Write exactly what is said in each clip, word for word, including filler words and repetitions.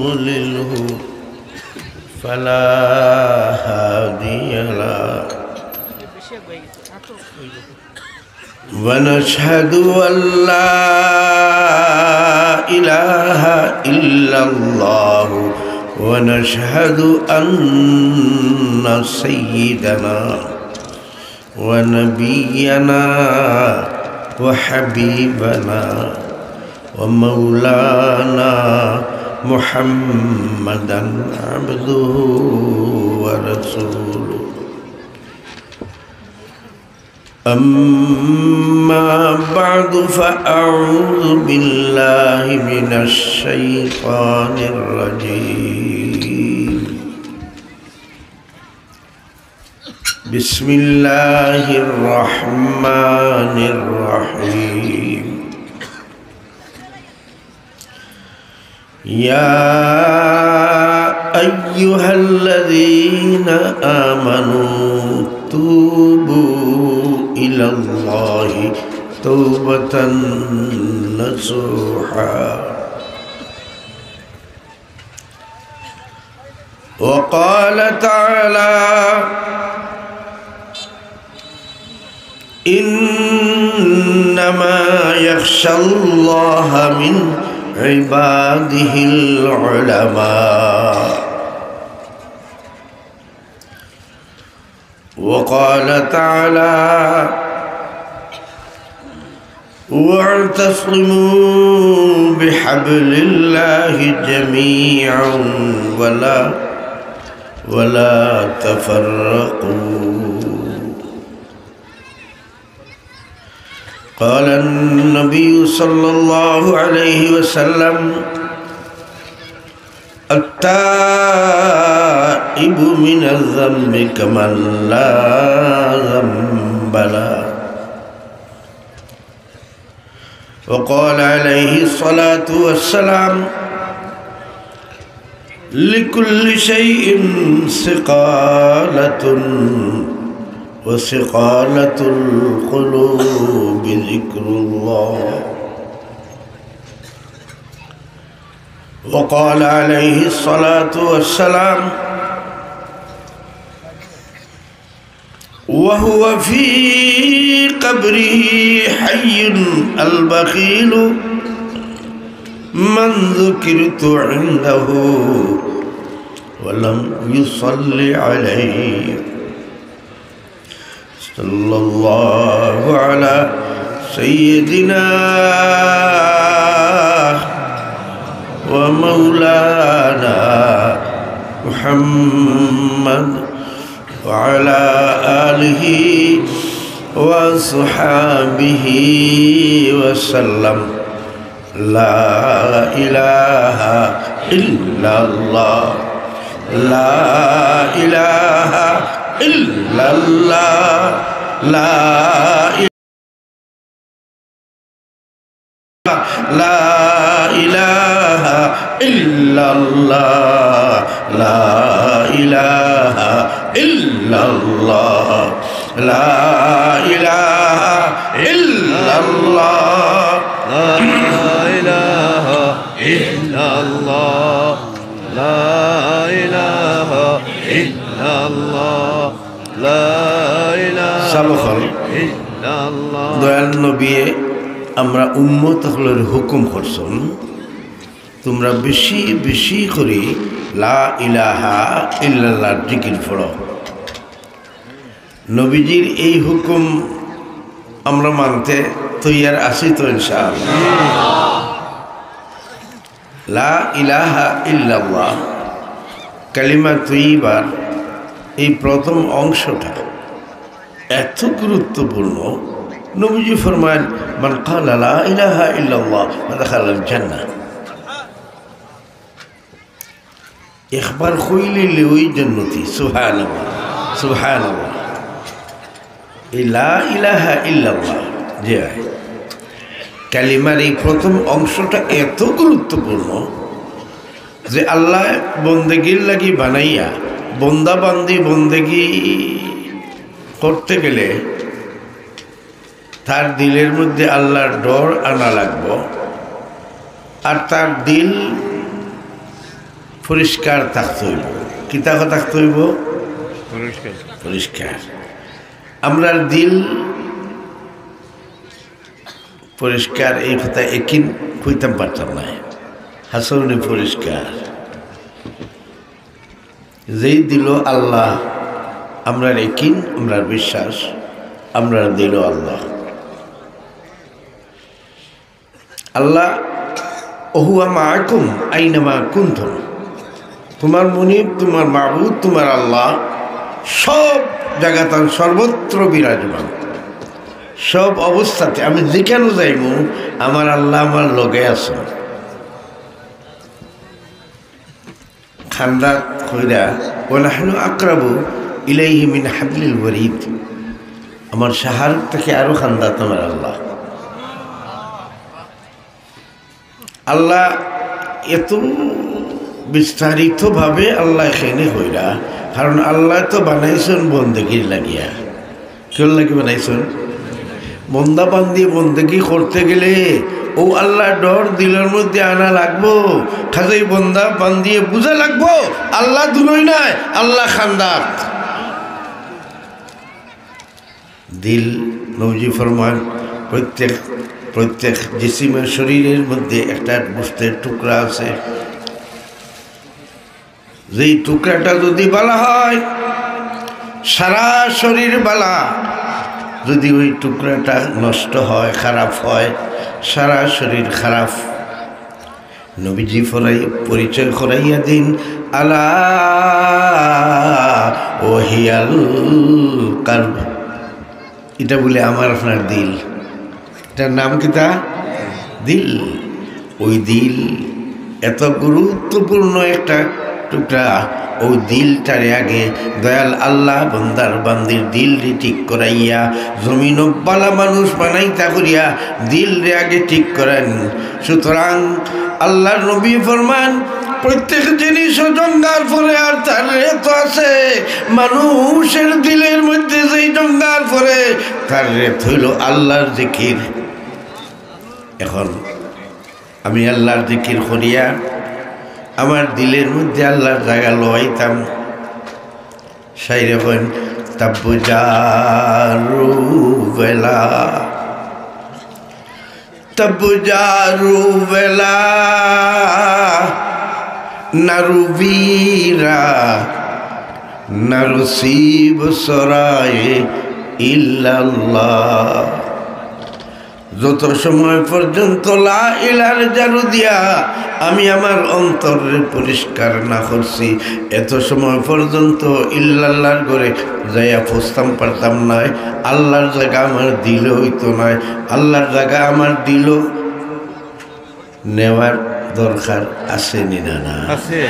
يضلله فلا هادي له. ونشهد أن لا إله إلا الله، ونشهد أن سيدنا ونبينا وحبيبنا ومولانا محمدا عبده ورسوله. أما بعد، فأعوذ بالله من الشيطان الرجيم. بسم الله الرحمن الرحيم. يا أيها الذين آمنوا توبوا إلى الله توبة نصوحا. وقال تعالى: إنما يخشى الله من عباده العلماء. وقال تعالى: واعتصموا بحبل الله جميعا ولا، ولا تفرقوا. قال النبي صلى الله عليه وسلم: التائب من الذنب كمن لا ذنب له. وقال عليه الصلاة والسلام: لكل شيء سقالة، وسقالة القلوب ذكر الله. وقال عليه الصلاة والسلام: وهو في قبره حي: البخيل من ذكرت عنده ولم يصل علي. صلى الله على سيدنا ومولانا محمد وعلى آله وأصحابه وسلم. لا إله إلا الله. لا إله إلا الله. لا إله، لا إله إلا الله. لا إله إلا الله. لا إله إلا الله. لا إله إلا الله. لا إله إلا الله. لا إله إلا الله. দয়াল নবীয়ে আমরা উম্মত অকলরে হুকুম করছইন, তোমরা বেশি বেশি করি লা ইলাহা ইল্লাল্লাহর জিকির পড়ো। নবীজির এই হুকুম আমরা মানতে তৈয়ার আছি তো ইনশাআল্লাহ? লা ইলাহা ইল্লাল্লাহ কালিমা তৈয়বার এই প্রথম অংশটা এত গুরুত্বপূর্ণ। নবীজি ফরমাইন, "মান ক্বালা লা ইলাহা ইল্লাল্লাহ দাখালাল জান্নাহ।" একবার কইলিলে ওই জন্নতি। সুবহানাল্লাহ, সুবহানাল্লাহ। এই লা ইলাহা ইল্লাল্লাহ যে আয়, কালিমার এই প্রথম অংশটা এত গুরুত্বপূর্ণ যে আল্লাহ বন্দেগীর লাগি বানাইয়া, বন্দা বান্দি বন্দেগী করতে গেলে তার দিলের মধ্যে আল্লাহর ডর আনা লাগবো। আর তার দিল পরিষ্কার থাকতে অইবো। কিতা থাকতে অইবো? পরিষ্কার। পরিষ্কার। আমরার দিল পরিষ্কার, এই কথা একিন কইতাম পারতাম নায়। হাছাউ নি পরিষ্কার। যেই দিলো আল্লাহ, আমরার একিন, আমরার বিশ্বাস, আমরার দিলো আল্লাহ। আল্লাহ, "ওহুয়া মাআকুম আইনামা কুনতুম।" তুমার মুনিব, তুমার মাবুদ, তুমার আল্লাহ সব জাগাত, সর্বত্র বিরাজমান। সব অবস্থাতে আমি যেখানো যাইমু, আমার আল্লাহ আমার লগে আছইন। খান্দাত কইরা, "ওয়া নাহনু আকরাবু ইলাইহি মিন হাবলিল ওয়ারিদ।" আমার শাহর থাকি আরো খান্দাত আমার আল্লাহ। আল্লাহ এত বিস্তারিতভাবে আল্লাহ এখানে কইরা, কারণ আল্লাহ তো বানাইছইন বন্দেগীর লাগিয়া। কিওর লাগি বানাইছইন? বন্দা বান্দি বন্দেগী করতে গেলে অউ আল্লাহর ডর দিলর মধ্যে আনা লাগবো। কাজেই বন্দা বান্দিয়ে বুঝা লাগবো, আল্লাহ দূরই নায়, আল্লাহ খান্দাত। দিল, নবীজি ফরমান, প্রত্যেক, প্রত্যেক জিসিমের, শরীরের মধ্যে একটা গোশতের টুকরা আছে। যেই টুকরাটা যদি বালা হয়, সারা শরীর বালা। যদি ওই টুকরাটা নষ্ট হয়, খারাপ হয়, সারা শরীর খারাপ। নবীজি ফরাই-, পরিচয় করাইয়া দিন, "আলা ওয়াহিয়াল কালব।" এটা বলে আমার আপনার দিল। এটার নাম কিতা? দিল। ওই দিল এত গুরুত্বপূর্ণ একটা টুকরা। ওই দিলটারে আগে দয়াল আল্লাহ বন্দার বান্দির দিলরে ঠিক করাইয়া, জমিনো বালা মানুষ বানাইতা করিয়া দিলরে আগে ঠিক করেন। সুতরাং আল্লাহর নবী ফরমান, প্রত্যেক জিনিসও জঙ্গার পরে আর তার রেত আছে। মানুষের দিলের মধ্যে যেই জঙ্গার পরে, তার রেত হইল আল্লাহর জিকির। এখন আমি আল্লাহর জিকির করিয়া আমার দিলের মধ্যে আল্লাহর জাগা লওয়াইতাম। শাইরে কইন, "তাব্বু জারু বেলা, তাব্বু জারু বেলা, নারু বীরা, নারু শিব সরায় ইল্লাল্লাহ।" যত সময় পর্যন্ত লা ইলার জারু দিয়া আমি আমার অন্তররে পরিষ্কার না করছি, এত সময় পর্যন্ত ইল্লাল্লাহর ঘরে যাইয়া পৌঁছতাম পারতাম নায়। আল্লাহর জাগা আমার দিলো হইতো নায়, আল্লাহর জাগা আমার দিলো নেওয়ার দরকার আছে নি না? না আছে।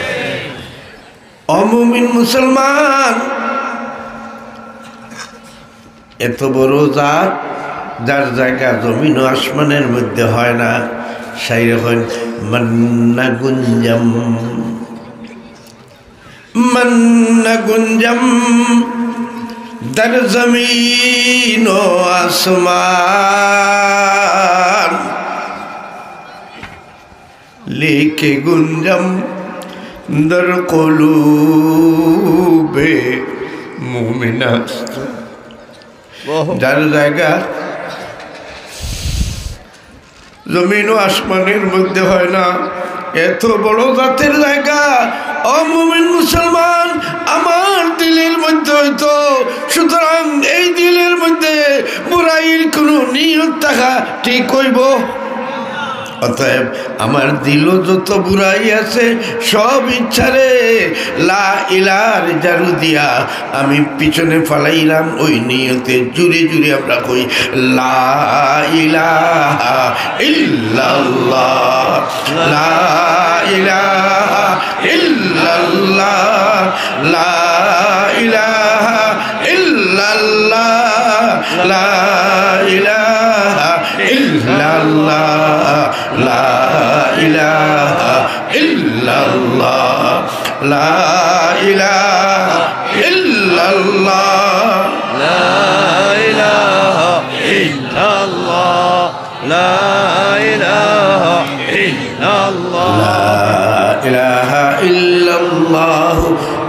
অমুমিন মুসলমান, এত বড় জাত, যার জাগা জমিন ও আসমানের মধ্যে হয় না। শাইরে কইন, "মান্না গুঞ্জম, মান্না গুঞ্জম, দর জমিন ও আসমান।" لیکن گنجم در قلوب مومن است। যার জাগা জমিন ও আসমানের মধ্যে হয় না, এত বড় জাতের জাগা, অমুমিন মুসলমান, আমার দিলের মধ্যে হইতো। সুতরাং এই দিলের মধ্যে বুরাইর কোনো নিয়ত থাকা ঠিক হইবো? অতএব আমার দিলো যত বুরাই আছে, সব ইচ্ছারে লা ইলার জারু দিয়া আমি পিছনে ফালাইলাম। ওই নিয়তে জুরে জুরে আমরা কই, "লা ইলাহা ইল্লাল্লাহ, লা ইলাহা ইল্লাল্লাহ, লা ইলাহা ইল্লাল্লাহ, লা ইলাহা ইল্লাল্লাহ, লা ইলাহা ইল্লাল্লাহ, লা ইলাহা ইল্লাল্লাহ, লা ইলাহা ইল্লাল্লাহ, লা ইলাহা ইল্লাল্লাহ, লা ইলাহা ইল্লাল্লাহ।"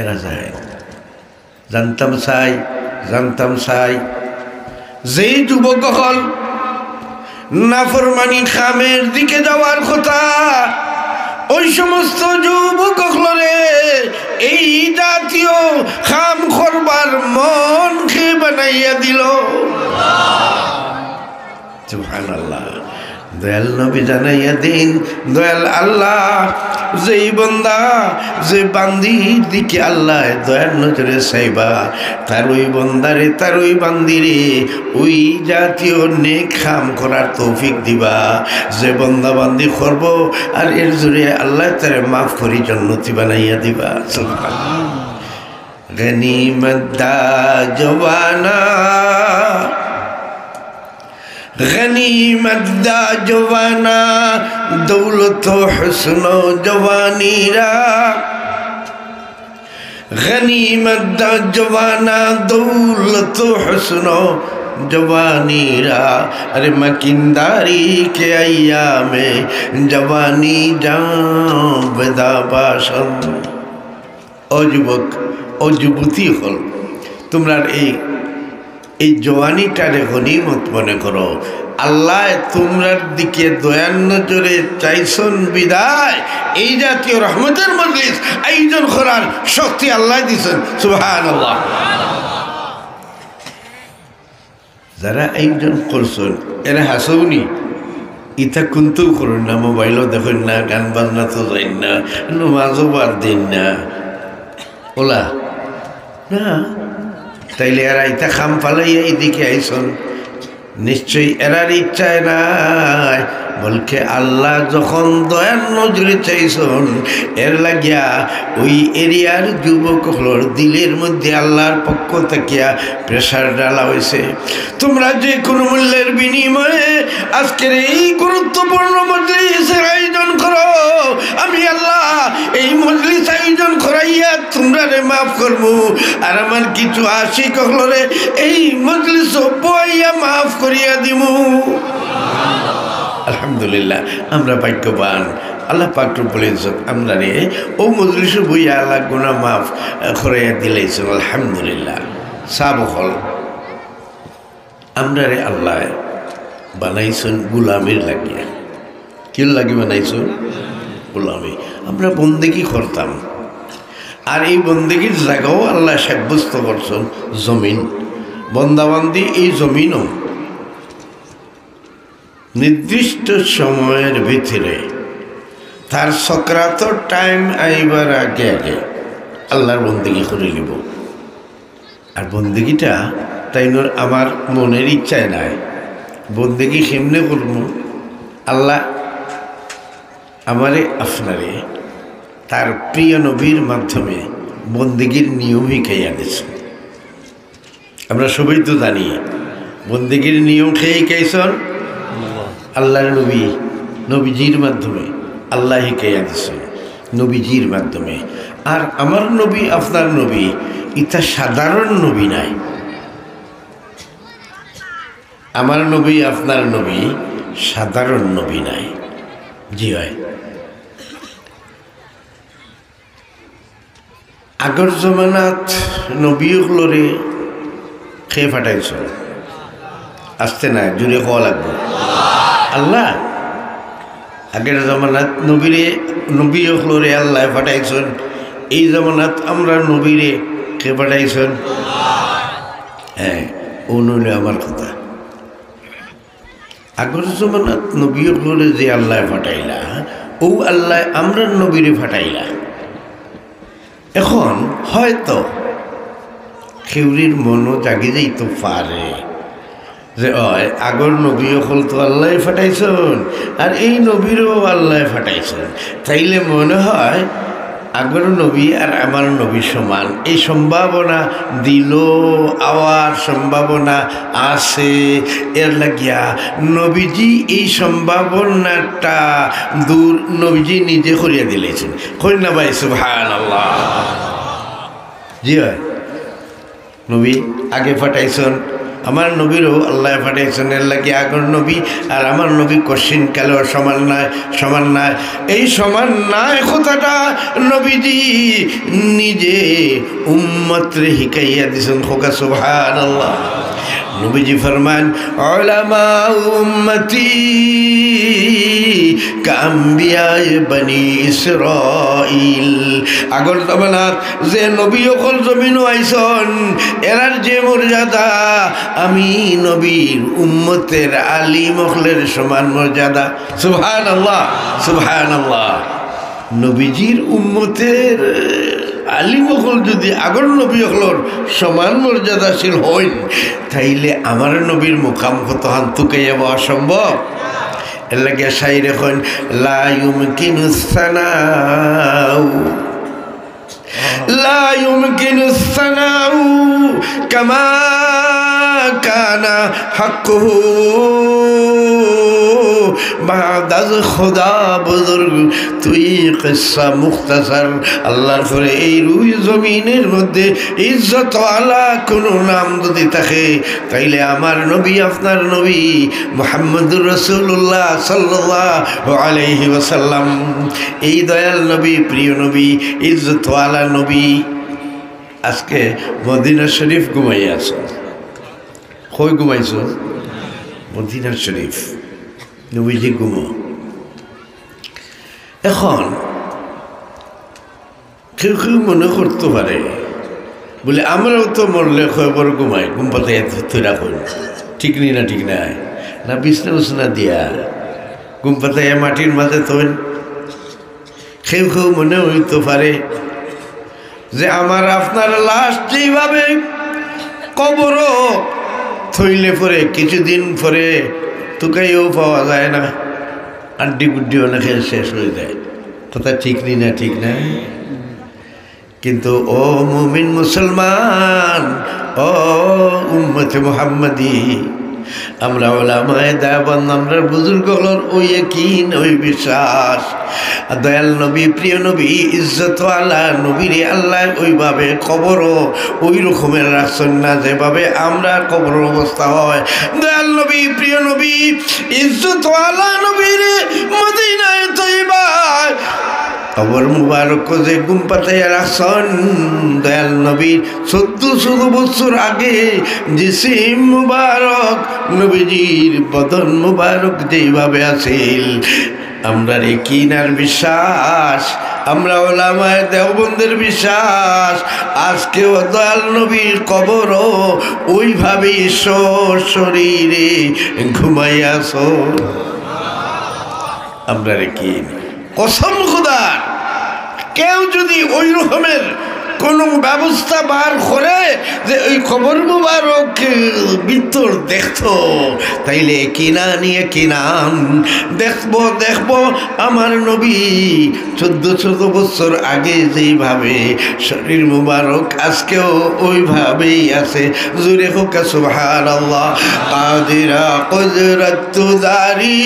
এরা যায়। জানতাম চাই, জানতাম চাই, যেই যুবক অকল নাফরমানি কামের দিকে যাওয়ার কথা, ওই সমস্ত যুবক অকলরে এই জাতীয় কাম করবার মন কে বানাইয়া দিল। সুবহানাল্লাহ। দয়াল নবী জানাইয়া দিন, দয়াল আল্লাহ, যেই বন্দা, যে বান্দির দিকে আল্লাহ দয়ার নজরে চাইবা, তার ওই বন্দারে, তার ওই বান্দিরে ওই জাতীয় নেক কাম করার তৌফিক দিবা। যে বন্দা বান্দি করব, আর এর জরিয়ে আল্লাহ তারে মাফ করি জন্নতি বানাইয়া দিবা। সুবহানাল্লাহ। গনিমত দা জওয়ানা, গনিমত দা জওয়ানা, দৌলত হুসন জওয়ানিরা। গনিমত দা জওয়ানা, দৌলত হুসন জওয়ানিরা। আরে মাকিন্দারি কে আইয়ামে জওয়ানি জাম বেদা বাসন। ও যুবক, ও যুবতী অকল, তোমরার এই, এই জওয়ানিটারে গনিমত মনে করো। আল্লাহ তোমরার দিকে দয়ার নজরে চাইছন বিদায় এই জাতীয় রহমতের মজলিস আয়োজন করার শক্তি আল্লাহ দিছন। সুবহানাল্লাহ। যারা আয়োজন করছন, এরা হাসৌনি, ইতা কুন্তাউ করইন না, মোবাইলও দেখইন না, গান বাজনাত যাইন না, নমাজও বাদ দেইন না, ওলা না। তাইলে এরা ইতা কাম ফালাইয়া এদিকে আইছন, নিশ্চয়ই এরার ইচ্ছায় নায়, বলকে আল্লাহ যখন দয়ার নজরে চাইছন, এর লাগিয়া ওই এরিয়ার যুবক অকলর দিলের মধ্যে আল্লাহর পক্ষ থাকিয়া প্রেশার ডালা অইছে। তোমরা যে কোনো মূল্যের বিনিময়ে আজকের এই গুরুত্বপূর্ণ মজলিসের আয়োজন করো, আমি আল্লাহ এই মজলিস আয়োজন করাইয়া তোমরারে মাফ করমু, আর আমার কিছু আশিক অকলরে এই মজলিসো বইয়া মাফ করিয়া দিমু। আলহামদুলিল্লাহ, আমরা ভাগ্যবান। আল্লাহ পাক রব্বুল ইজ্জত আমরারে ও মজলিসো বইয়া আল্লাহ গুনাহ মাফ, আহ, করাইয়া দিলাইছন। আলহামদুলিল্লাহ। সাব অকল, আমরারে আল্লাহ বানাইছন গুলামির লাগিয়া। কির লাগি বানাইছন? গুলামি। আমরা বন্দেগি করতাম, আর এই বন্দেগির জাগাও আল্লাহ সাব্যস্ত করছন জমিন। বন্দাবান্দি এই জমিনও নির্দিষ্ট সময়ের ভিতরে তার সকরাতর টাইম আইবার আগে আগে আল্লাহর বন্দেগি করিলিব। আর বন্দেগিটা তাইনর আমার মনের ইচ্ছায় নায়। বন্দেগি কেমনে করমু? আল্লাহ আমারে আপনারে তার প্রিয় নবীর মাধ্যমে বন্দেগির নিয়ম শিখাইয়া দিছন। আমরা সবাই তো জানি বন্দেগির নিয়ম কে শিখাইছন? আল্লাহর নবী, নবীজির মাধ্যমে আল্লাহ শিখাইয়া দিছন, নবীজির মাধ্যমে। আর আমার নবী, আপনার নবী, ইতা সাধারণ নবী নায়। আমার নবী, আপনার নবী সাধারণ নবী নায়। জি অয়। আগর জমানাত নবী অকলরে কে পাঠাইছন? আস্তে নায়, জুরে কওয়া লাগবো। আল্লাহ। আগর জমানাত নবীরে, নবী অকলরে আল্লাহ পাঠাইছন। এই জমানাত আমরা নবীরে কে পাঠাইছন? হ্যাঁ, ও নইলে আমার কথা। আগর জমানাত নবী অকলরে যে আল্লাহ পাঠাইলা, ও আল্লাহ আমরার নবীরে পাঠাইলা। এখন হয়তো কেউরির মনও জাগি যাইতো পারে যে, অয়, আগর নবী অকল তো আল্লাহ পাঠাইছন, আর এই নবীরও আল্লাহ পাঠাইছন। তাইলে মনে হয় আগর নবী আর আমার নবী সমান, এই সম্ভাবনা দিল, আওয়ার সম্ভাবনা আছে। এর লাগিয়া নবীজি এই সম্ভাবনাটা দূর নবীজি নিজে করিয়া দিলাইছন। কইন না ভাই, সুবহানাল্লাহ। জি অয়, নবী আগে পাঠাইছন, আমার নবীরেও আল্লায় পাঠাইছইন, এর লাগি আগর নবী আর আমার নবী কশ্চিন কালেও সমান নায়, সমান নায়। এই সমান নায় কথাটা নবীজি নিজে উম্মতরে হিকাইয়া দিছইন। কউক্কা সুবহানাল্লাহ। নবীজি ফরমাইন, "উলামা উম্মতি কাআম্বিয়ায়ে বনি ইসরাইল।" আগর জমানাত যে নবী অকল জমিনো আইছইন, এরার যে মর্যাদা, আমি নবীর উম্মতের আলিম অকলের সমান মর্যাদা। সুবহানাল্লাহ, সুবহানাল্লাহ। নবীজির উম্মতের আলিম অকল যদি আগর নবী অকলর সমান মর্যাদাশীল অইন, তাইলে আমার নবীর মুকাম কতখান তুকাইয়া বওয়া সম্ভব? এর লাগি শাইরে কইন, "লা ইউমকিনুস সানাউ, লা ইউমকিনুস সানাউ কামা কানা হাক্কুহু বাদাল খুদা বুজুর্গ।" তুই কিসসা মুখতাসার। আল্লাহর পরে এই রুই জমিনের মধ্যে ইজ্জতওয়ালা কোনো নাম যদি থাকে, তাইলে আমার নবী, আপনার নবী মুহাম্মদুর রাসূলুল্লাহ সাল্লাল্লাহু আলাইহি ওয়াসাল্লাম, এই দয়াল নবী, প্রিয় নবী, ইজ্জতওয়ালা নবী, আজকে মদিনা শরীফ ঘুমাইয়া আছইন। কই ঘুমাইছইন? মদিনা শরীফ। নবীজি ঘুমো। এখন কেউ কেউ মনে করতো পারে, বলে, "আমরাও তো মরলে কবর ঘুমাই, ঘুম পাতাইয়া থুইরা কই।" ঠিক নি না? ঠিক নায়? না বিছনা উছনা দিয়া ঘুম পাতাইয়া মাটির মাঝে থইন? কেউ কেউ মনে অইতো পারে যে আমার আপনার লাশ যেইভাবে কবরো থইলে পরে কিছুদিন পরে তুকাইয়াও পাওয়া যায় না, আড্ডি গুড্ডি অনেকে শেষ অই যায়। কথা ঠিক নি না? ঠিক নায়? কিন্তু ও মুমিন মুসলমান, ও উম্মতে মুহাম্মাদি, আমরা ওলামায়ে দেওবন্দ, আমরার বুজুর্গ অকলর ওই ইয়াকিন, ওই বিশ্বাস। আর দয়াল নবী, প্রিয় নবী, ইজ্জতওয়ালা নবীরে আল্লায় ওইভাবে কবরো ওই রকমের রাখছইন না, যেভাবে আমরা কবরর অবস্থা হয়। দয়াল নবী, প্রিয় নবী, ইজ্জতওয়ালা নবীরে মদিনায়ে তৈবায় কবর মুবারক যে ঘুম পাতাইয়া রাখছইন, দয়াল নবীর চোদ্দ শত বছর আগে জিসিম মুবারক, নবীজির বদন মুবারক যেইভাবে আছিল, আমরার ইয়াকিন আর বিশ্বাস, আমরা ওলামায়ে দেওবন্দের বিশ্বাস, আজকেও দয়াল নবীর কবরো ওইভাবেই সশরীরে ঘুমাইয়া আছইন। আমরার ইয়াকিন, কসম খুদার, কেউ যদি ওই রকমের কোনো ব্যবস্থা বার করে যে ওই কবর মুবারক ভিতর দেখতো, তাইলে ইয়াকিনান, ইয়াকিনান দেখবো, দেখবো আমার নবী চোদ্দ শত বছর আগে যেইভাবে শরীর মুবারক, আজকেও ওইভাবেই আছে। জোরে কউক্কা সুবহানাল্লাহ। কাদিরা কুদরত تو داری،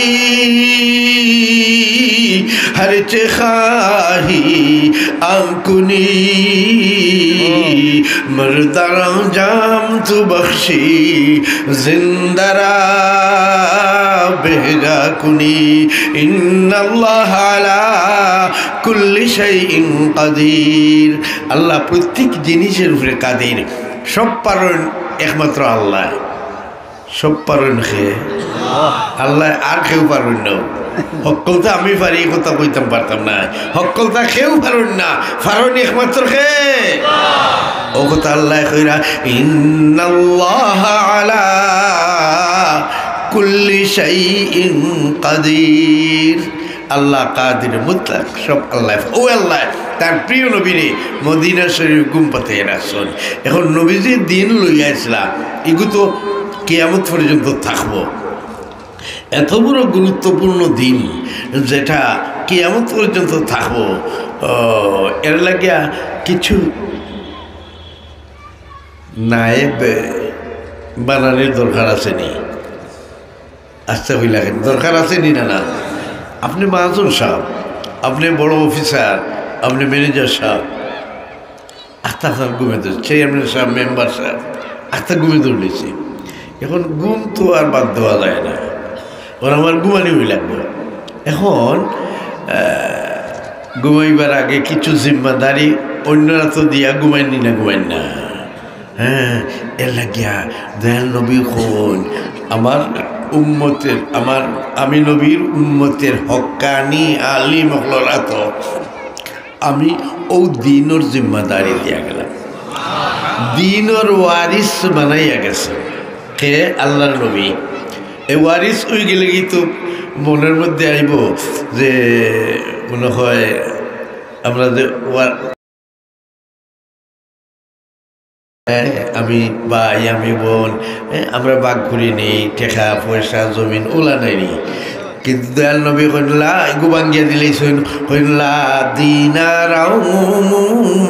هر چه خواهی آن کنی. مردہ را جان تو بخشی، زندہ را بهجا کنی. ان الله علی کل شیء قدیر. আল্লাহ প্রত্যেক জিনিসের উপরে কাদির, সব পারইন একমাত্র আল্লাহ। সব পারইন কে? আল্লাহ, আর কেউ পারইন না। হক্কলতা আমি পারি, ই কথা কইতাম পারতাম না। হক্কলতা কেউ পারইন না, পারইন একমাত্র কে? ও কথা আল্লাহ কইরা, ইন্নাল্লাহা আলা কুল্লি শাইইন কাদির। আল্লাহ কাদির মুতলাক, সব আল্লাহ। ও আল্লাহ, তার প্রিয় নবীরে মদিনা শরীফ ঘুম পাতাইয়া রাখছইন। এখন নবীজি দিন লইয়া আইছলা, ইগু তো কিয়ামত পর্যন্ত থাকবো। এত বড় গুরুত্বপূর্ণ দিন, যেটা কিয়ামত পর্যন্ত থাকবো, ও, এর লাগিয়া কিছু নায়েব বানানির দরকার আছে নি? আস্তে কইলা কেনে? দরকার আছে নি না? না, আপনে মহাজন সাব, আপনে বড় অফিসার, আপনে ম্যানেজার সাব, আস্তা আস্তা ঘুমে ধরছে, চেয়ারম্যান সাব, মেম্বার সাব, আস্তা ঘুমে ধরলিছে। এখন ঘুম তো আর বাদ দেওয়া যায় না, ওর আমার ঘুমানি লাগবো। এখন আহ, ঘুমাইবার আগে কিছু জিম্মাদারি অন্যরা তো দিয়া ঘুমাইনি না, ঘুমাইন না। হ্যাঁ, এর লাগিয়া দয়াল নবী কইন, আমার উম্মতের, আমার, আমি নবীর উম্মতের হক্কানি আলিম অকলর আতো আমি অউ দ্বীনর জিম্মাদারি দিয়া গেলাম। দ্বীনর ওয়ারিস বানাইয়া গেছে কে? আল্লাহর নবী। এই ওয়ারিস অই গেলে কিন্তু মনের মধ্যে আইবো যে মনে হয় আমরা যে ওয়া-, হ্যাঁ, আমি ভাই, আমি বোন, হ্যাঁ, আমরা ভাগ করি নি, টেকা, পয়সা, জমিন, ওলা নেই নি। কিন্তু দয়াল নবী কইলা, এগু ভাঙ্গিয়া দিলেই সইন, কইলা, "দিনারাও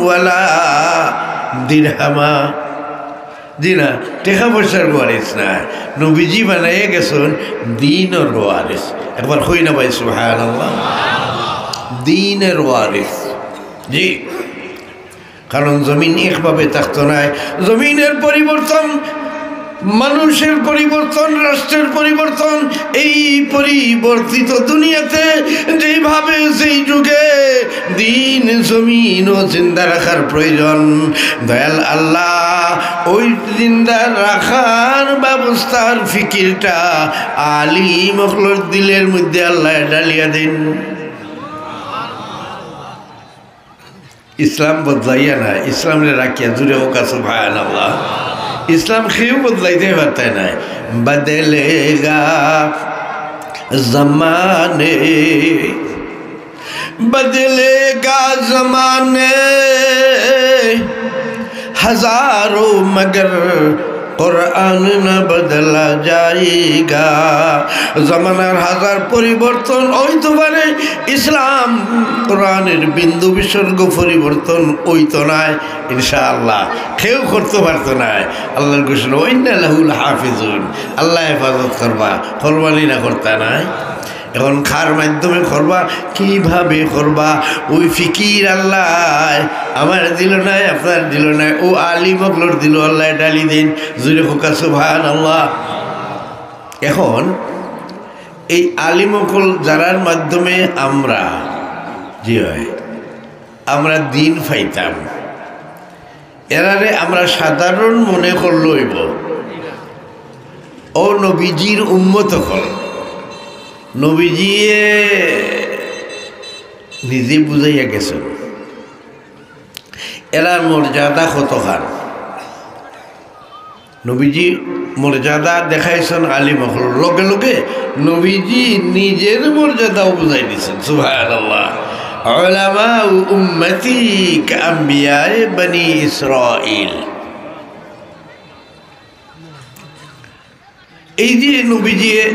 ওয়ালা দিরহামা।" জি না, টেকা পয়সার ওয়ারিস না। নবীজি বানাইয়া গেছইন দ্বীনর ওয়ারিস। একবার কই না ভাই, সুবহানাল্লাহ। দ্বীনর ওয়ারিস। জি। কারণ জমিন একভাবে থাকতো নায়। জমিনের পরিবর্তন, মানুষের পরিবর্তন, রাষ্ট্রের পরিবর্তন, এই পরিবর্তিত দুনিয়াতে যেইভাবে যেই যুগে দ্বীন জমিনও জিন্দা রাখার প্রয়োজন, দয়াল আল্লাহ ওই জিন্দা রাখার ব্যবস্থার ফিকিরটা আলিম অকলর দিলের মধ্যে আল্লাহ ঢালিয়া দেন। ইসলাম বদলাইয়া না, ইসলামরে রাখিয়া। জুরে কউক্কা সুবহানাল্লাহ। ইসলাম কেউ বদলাইতে পারতে নায়। বদলেগা জমানে, বদলেগা জমানে হাজারো, মগর কোরআন না বদলা যায়েগা। জমানার হাজার পরিবর্তন অইতো পারে, ইসলাম কোরআনের বিন্দু বিসর্গ পরিবর্তন অইতো নায়, ইনশাআল্লাহ। কেউ করতো পারতো নায়। আল্লাহর ঘোষণা, "ওয়াইন্না লাহু লাহাফিজুন।" আল্লাহ হেফাজত করবা, করবা নি না করতা নায়? এখন কার মাধ্যমে করবা, কিভাবে করবা, ওই ফিকির আল্লাহ আমার দিলো নায়, আপনার দিলো নায়, ও আলিম অকলর দিলো আল্লাহ ঢালি দেন। জুরে কউক্কা সুবহানাল্লাহ। এখন এই আলিম অকল যারার মাধ্যমে আমরা, জি অয়, আমরা দ্বীন পাইতাম, এরারে আমরা সাধারণ মনে করলে অইবো? ও নবীজির উম্মত অকল, নবীজিয়ে নিজে বুঝাইয়া গেছইন এরার মর্যাদা কতখান। নবীজি মর্যাদা দেখাইছইন আলিম অকলর লগে লগে, নবীজি নিজের মর্যাদাও বুঝাই দিছইন। সুবহানাল্লাহ। উলামা উম্মতি কাআম্বিয়ায়ে বনি ইসরাইল। এই যে নবীজিয়ে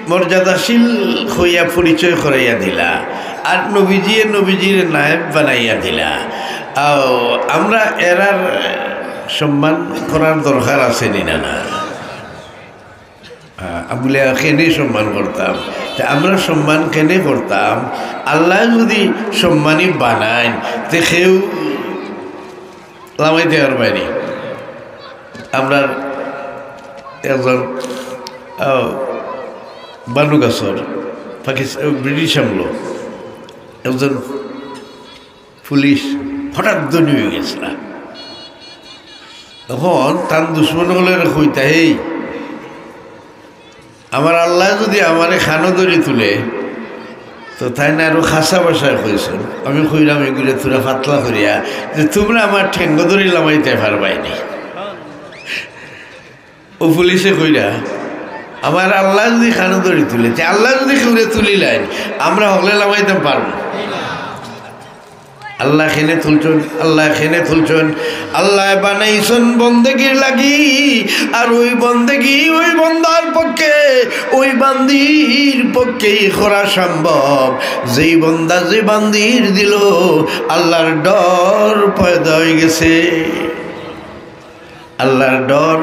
মর্যাদাশীল হইয়া পরিচয় করাইয়া দিলা, আর নবীজিয়ে নবীজির নায়েব বানাইয়া দিলা, আও, আমরা এরার সম্মান করার দরকার আছে নি না? না, আ, বুলে কেনে সম্মান করতাম? তে আমরা সম্মান কেনে করতাম? আল্লাহ যদি সম্মানী বানাইন, তে কেউ লামাইতে পারবায় নি। আমরার একজন, আহ, বানুগাছর, পাকিস্তান, ব্রিটিশ আমলো একজন পুলিশ হঠাৎ ধনী অই গেছলা। তখন তান দুশমন অকলরে কইতা, "এই, আমার আল্লায় যদি আমারে খানো ধরি তুলে," তো তাইন আরো খাসা ভাষায় কইছইন, আমি কইরাম এগুরে থুড়া পাতলা করিয়া, যে, "তুমরা আমার ঠেঙ্গো ধরি লামাইতে পারবায় নি।" ও পুলিশে কইরা, "আমার আল্লায় যদি খানো ধরি তুলে, তে আল্লায় যদি কেউরে তুলিলাইন, আমরা হকলে লামাইতাম পারমু?" আল্লায় কেনে তুলছইন, আল্লায় কেনে তুলছইন, আল্লায় বানাইছইন বন্দেগির লাগি, আর ওই বন্দেগি ওই বন্দার পক্ষে, ওই বান্দির পক্ষেই করা সম্ভব, যেই বন্দা যে বান্দির দিলো আল্লাহর ডর পয়দা অই গেছে। আল্লাহর ডর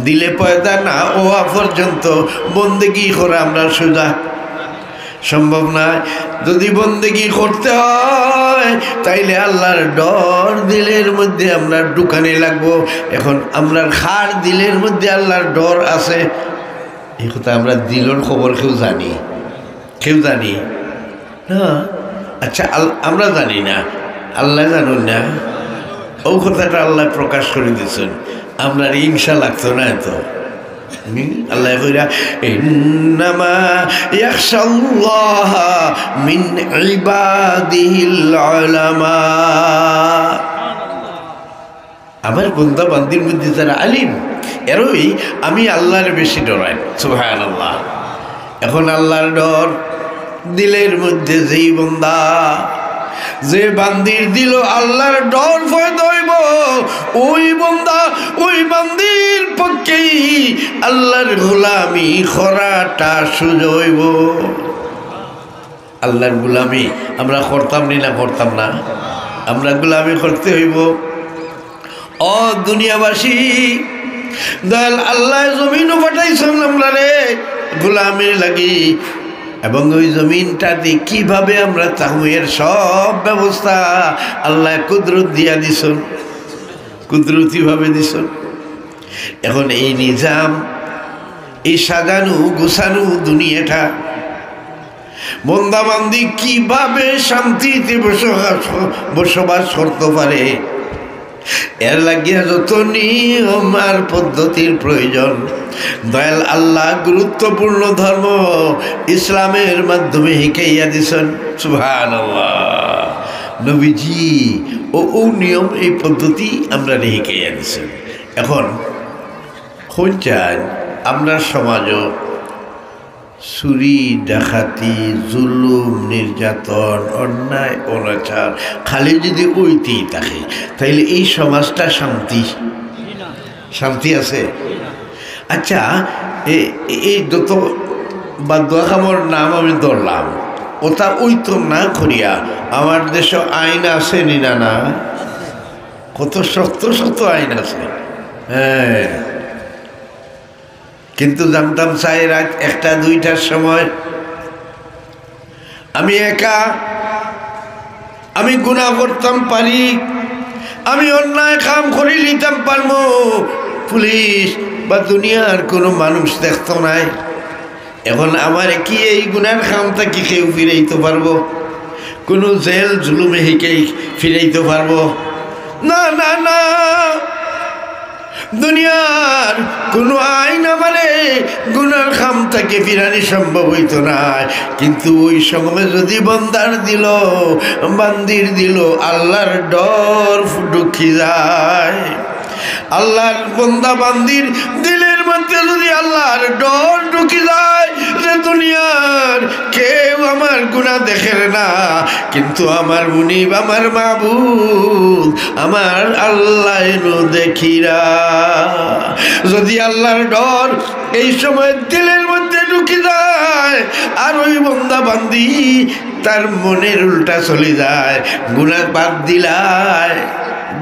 দিলে পয়দা না অওয়া পর্যন্ত বন্দেগি করা আমরা সুজা। সম্ভব নায়। যদি বন্দেগি করতে হয়, তাইলে আল্লাহর ডর দিলের মধ্যে আমরা ঢুকানি লাগবো। এখন আমরার কার দিলের মধ্যে আল্লাহর ডর আছে? এই কথা আমরা দিলর খবর কেউ জানি? কেউ জানি না। আচ্ছা, আল-, আমরা জানি না, আল্লায় জানইন না। অউ কথাটা আল্লায় প্রকাশ করি দিছইন, আমরার হিংসা লাগতো না এত। হুম? আল্লায় কইরা, "ইন্নামা ইয়াখশাল্লাহা মিন ইবাদিহিল উলামা।" আমার বন্দা বান্দির মধ্যে যারা আলিম, এরাউ আমি আল্লাহরে বেশি ডরাই। সুবহানাল্লাহ। এখন আল্লাহর ডর দিলের মধ্যে যেই বন্দা, যে বান্দির দিলো আল্লাহর ডর পয়দা অইবো, ওই বন্দা, ওই বান্দির পক্ষেই আল্লাহর গোলামি করাটা সুজা অইবো। আল্লাহর গোলামি আমরা করতাম নি না, করতাম না? আমরা গোলামি করতে অইবো। ও দুনিয়াবাসী, দয়াল আল্লায় জমিনো পাঠাইছইন আমরারে গোলামির লাগি, এবং ওই জমিনটাতে কিভাবে আমরা থাকমু, এর সব ব্যবস্থা আল্লায় কুদরত দিয়া দিছইন, কুদরতিভাবে দিছইন। এখন এই নিজাম, এই সাজানো গুছানো দুনিয়াটা, বন্দা বান্দি কিভাবে শান্তিতে বসবাস, বসবাস করতে পারে, এর লাগিয়া যত নিয়ম আর পদ্ধতির প্রয়োজন, দয়াল আল্লাহ গুরুত্বপূর্ণ ধর্ম ইসলামের মাধ্যমে হিকাইয়া দিছইন। সুবহানাল্লাহ। নবীজি ও, ও নিয়ম, এই পদ্ধতি আমরারে হিকাইয়া দিছইন। এখন কইন চাইন, আমরার সমাজো চুরি, ডাকাতি, জুলুম, নির্যাতন, অন্যায়, অনাচার খালি যদি অইতেই থাকে, তাইলে এই সমাজটা শান্তি, শান্তি আছে? আচ্ছা, এ-, এই যত বাদুয়া কামর নাম আমি ধরলাম, ওটা অইতো না করিয়া আমার দেশো আইন আছে নি না? না, কত শক্ত শক্ত আইন আছে। হ্যাঁ, কিন্তু জানতাম চাই রাইত একটা দুইটার সময় আমি একা, আমি গুনাহ করতাম পারি, আমি অন্যায় কাম করিলিতাম পারমু, পুলিশ বা দুনিয়ার কোনো মানুষ দেখতো নায়। এখন আমারে কি এই গুনার কাম থাকি কেউ ফিরাইতো পারবো? কোনো জেল জুলুমে হিকাই ফিরাইতো পারবো? না, না, না। দুনিয়ার কোনো আইন আমারে গুনার কাম থাকি ফিরানি সম্ভব অইতো নায়, কিন্তু ওই সময় যদি বন্দার দিলো, বান্দির দিলো আল্লাহর ডর ঢুকি যায়, আল্লাহর বন্দা বান্দির দিলের মধ্যে যদি আল্লাহর ডর ঢুকি যায় যে দুনিয়ার কেউ আমার গুনাহ দেখের না, কিন্তু আমার মুনিব, আমার মাবুদ, আমার আল্লাহ এনু দেখিরা। যদি আল্লাহর ডর এই সময় দিলের মধ্যে ঢুকি যায়, আর ওই বন্দা বান্দি তার মনের উল্টা চলি যায়, গুনাহ বাদ দিলায়,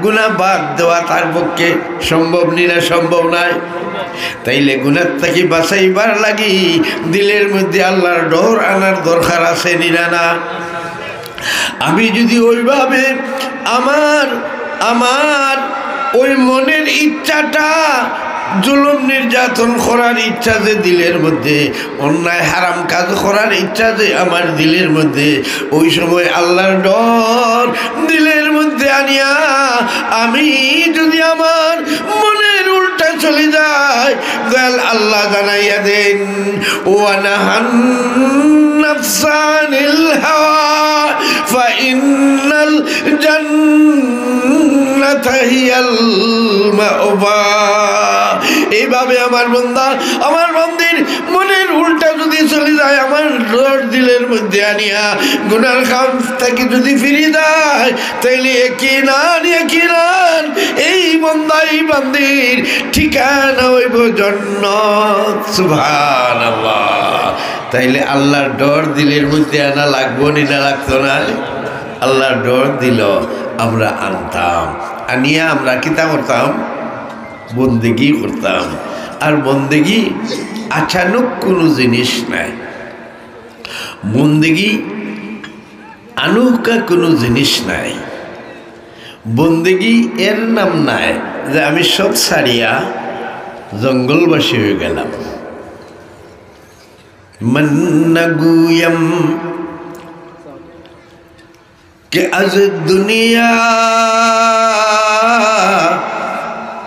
গুনাহ বাদ দেওয়া তার পক্ষে সম্ভব নি না? সম্ভব নায়। তাইলে গুনাহ থাকি বাঁচাইবার লাগি দিলের মধ্যে আল্লাহর ডর আনার দরকার আছে নি না? না। আমি যদি ওইভাবে আমার, আমার ওই মনের ইচ্ছাটা, জুলুম নির্যাতন করার ইচ্ছা যে দিলের মধ্যে, অন্যায় হারাম কাজ করার ইচ্ছা যে আমার দিলের মধ্যে, ওই সময় আল্লাহর ডর দিলের মধ্যে আনিয়া আমি যদি আমার মনের উল্টা চলি যাই, দয়াল আল্লাহ জানাইয়া দেন, "ওয়া নাহান নাফসানিল হাওয়া, ফা ইন্নাল জান্নাতা হিয়াল মাওয়া।" এইভাবে আমার বন্দা, আমার বান্দির মনের উল্টা যদি চলি যায়, আমার ডর দিলের মধ্যে আনিয়া গুনার কাম থাকি যদি ফিরি যায়, তাইলে একিনান, একিনান এই বন্দা, এই বান্দির ঠিকানা অইবো জান্নাত। সুবহানাল্লাহ। তাইলে আল্লাহর ডর দিলের মধ্যে আনা লাগবো নি না লাগতো না? আল্লাহর ডর দিল আমরা আনতাম, আনিয়া আমরা কিতা করতাম? বন্দেগি করতাম। আর বন্দেগি আচানক কোনো জিনিস নাই। বন্দেগি আনুকা কুনু জিনিস নায়। বন্দেগি এর নাম নায় যে আমি সব ছাড়িয়া জঙ্গলবাসী অইগেলাম। মন না গুয়াম কে আজ দুনিয়া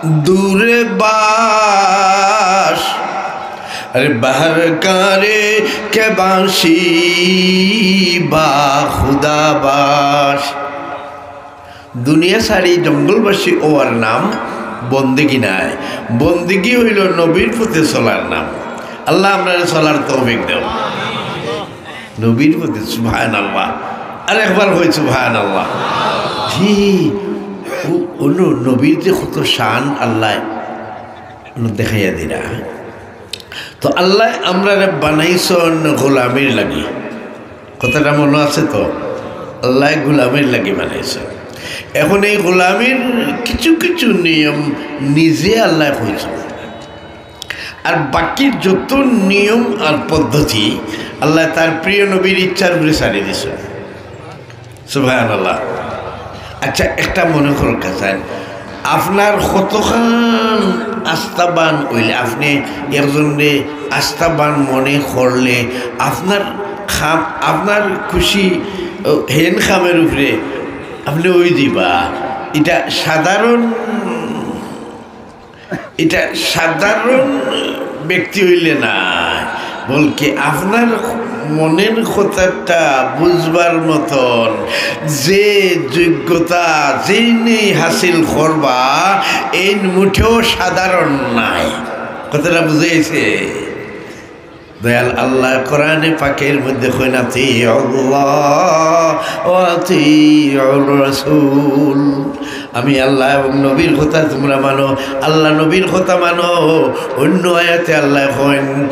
দূরে বাস, আরে বাহার কারে কে বাঁশি বা খুদা বাস। দুনিয়া ছাড়ি জঙ্গলবাসী অওয়ার নাম বন্দেগি নায়। বন্দেগি অইলো নবীর পথে চলার নাম। আল্লাহ আমরারে চলার তৌফিক দেও। নবীর পথে, সুবহানাল্লাহ। আর একবার কই সুবহানাল্লাহ। জি, অউ, অউ নবীর যে কত শান আল্লায় অনো দেখাইয়া দিরা। তো আল্লায় আমরারে বানাইছইন গোলামির লাগি। কথাটা মনো আছে তো? আল্লায় গোলামির লাগি বানাইছইন। এখন এই গোলামির কিছু কিছু নিয়ম নিজে আল্লায় কইছইন। আর বাকি যত নিয়ম আর পদ্ধতি আল্লায় তার প্রিয় নবীর ইচ্ছার উপরে ছাড়ি দিছইন। সুবহানাল্লাহ। আচ্ছা, একটা মনে করউক্কা চাইন, আপনার কতখান আস্থাবান অইলে, আপনে একজনরে আস্থাবান মনে করলে, আপনার কাম, আপনার খুশি, অউ, হেন কামের উপরে আপনে অই দিবা, ইটা সাধারণ ইটা সাধারণ ব্যক্তি অইলে নায়, বলকে আপনার মনের কথাটা বুঝবার মতন যে যোগ্যতা যিনি হাসিল করবা, এইন মুটেও সাধারণ নায়। কথাটা বুঝাইছে? দয়াল আল্লাহ কোরআনে পাকের মধ্যে কইন, "আতিউল্লাহ ওয়া আতিউর রাসূল।" আমি আল্লাহ এবং নবীর কথা তুমরা মানো, আল্লাহ নবীর কথা মানো। অইন্য আয়াতে আল্লায় কইন,